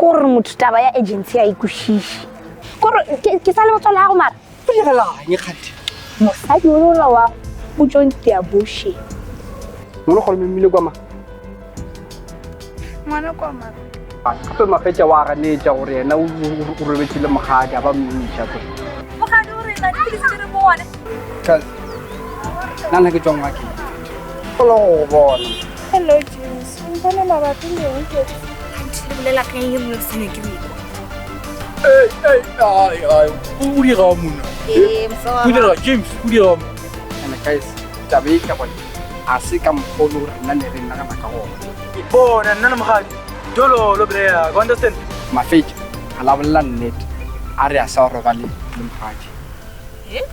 Kore motho taba ya agency a e kwešiše. Kore ke ke sa le motswala gago mara. O direlang kganthe? Mosadi o wa o tšo ntia bullshit. Ngwana kgole memile kwa ma. Ngwana kwa ma. Gape mafetša wa ganetša gore yena o o robetše le mogadi a ba mmiša tlo. Mogadi o re na dipilisi di re bone. Charles, nna nna ke tšwa ngakeng. Golo go bona. Hello James, o mpone mabapi le eng ke? Kganthe le bolela ka eng mo se nyake go ikwa. Ei, ei, ai, ai, o dira mona. Ee, moswa wa O dira James, o dira mona. And guys, taba e ka bone a se ka mokgwa o le gore nna ne re nagana ka gona. Bona nna le mogadi. Dololo brea, go understand? Mafetša a la bolela nnete a re a sa robale le mogadi. Eh?